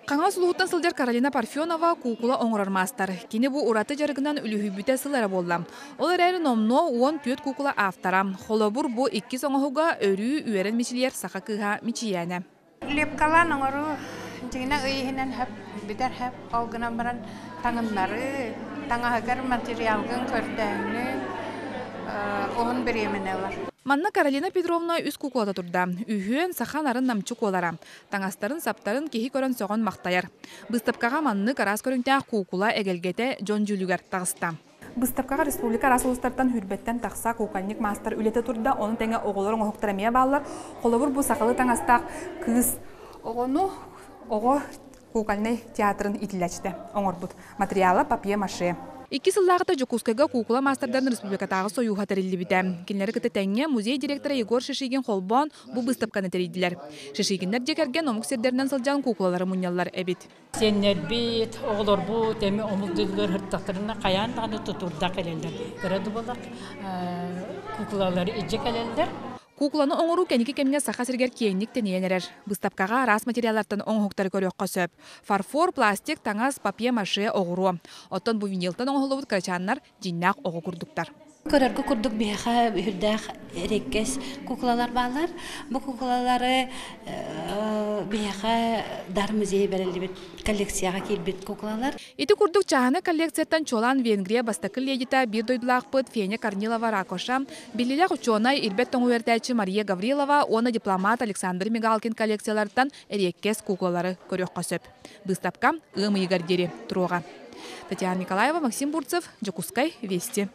Хаҥалас улууһуттан сылдьар Каролина Парфенова куукула оҥорор маастар. Кини бу ураты дьарыгынан үлүһүйбүтэ сыл эрэ буолла. Ол эрээри номнуо 14 куукула автора. Холобур, бу иккис оҥоһуга өрүү үөрэн мичилийэр саха кыыһа Мичийээнэ. Лепкалаан оҥоруу дьиҥинэ ый иһинэн сөп, бүтэр сөп. Ол гынан баран таҥыннарыы, таҥаһыгар материалгын көрдөөһүнү уһун бириэмэни ылар. Манна Каролина Петровна үс куукулата турда. Үһүөн саха нарын намчы куолара. Таҥастарын-саптарын киһи көрөн сөҕөн махтайар. Быыстапкаҕа маннык араас көрүҥтээх куукула эгэлгэтэ дьон дьүүлүгэр таҕыста. Быыстапкаҕа республика араас улуустартан сүүрбэттэн тахса кукольник маастар үлэтэ турда, ону тэҥэ оҕолор оҥоһуктара эмиэ бааллар. Холобур, бу сахалыы таҥастаах кыыс оҕону оҕо кукольнай театрын иитиллээччитэ оҥорбут. Материала папье-маше. Икки сыллааҕыта Дьокуускайга куукула маастардарын республикатааҕы сойууһа тэриллибитэ. Кинилэри кытта тэҥҥэ музей директора Егор Шишигин холбоон бу быыстапканы тэрийдилэр. Шишигиннэр дьиэ кэргэн омук сирдэринэн сылдьан куукулалары мунньаллар эбит. Сиэннэрбит, оҕолорбут эми омук дойдулар сырыттахтарына хайаан даҕаны тутуурдаах кэлэллэр. Кыра да буоллар куукулалары илдьэ кэлэллэр. Куукуланы оҥоруу кэнники кэмҥэ Саха сиригэр киэҥник тэнийэн эрэр. Быыстапкаҕа араас материаллартан оҥоһуктары көрүөххэ сөп. Фарфор, пластик, таҥас, папье-маше, оҕуруо. Оттон бу винилтан оҥоһуллубут кырачааннар дьиҥнээх оҕо курдуктар. Көрөргө курдук биһиэхэ үһүрдээх эриэккэс куклалар бааллар. Бу куклалары биһиэхэ дар музей бэриллибит коллекцияҕа киирбит куклалар. Ити курдук чааһынай коллекцияттан чуолаан Венгрия бастакы ледита биир дойдулаахпыт Феня Корнилова-Ракоша, биллилээх учуонай, ирбэт тоҥ үөрэтээччи Мария Гаврилова уонна дипломат Александр Мигалкин коллекцияларыттан эриэккэс куклалары көрүөххэ сөп. Быыстапка ыам ыйыгар диэри туруоҕа. Татьяна Николаева, Максим Бурцев, Дьокуускай, Вести.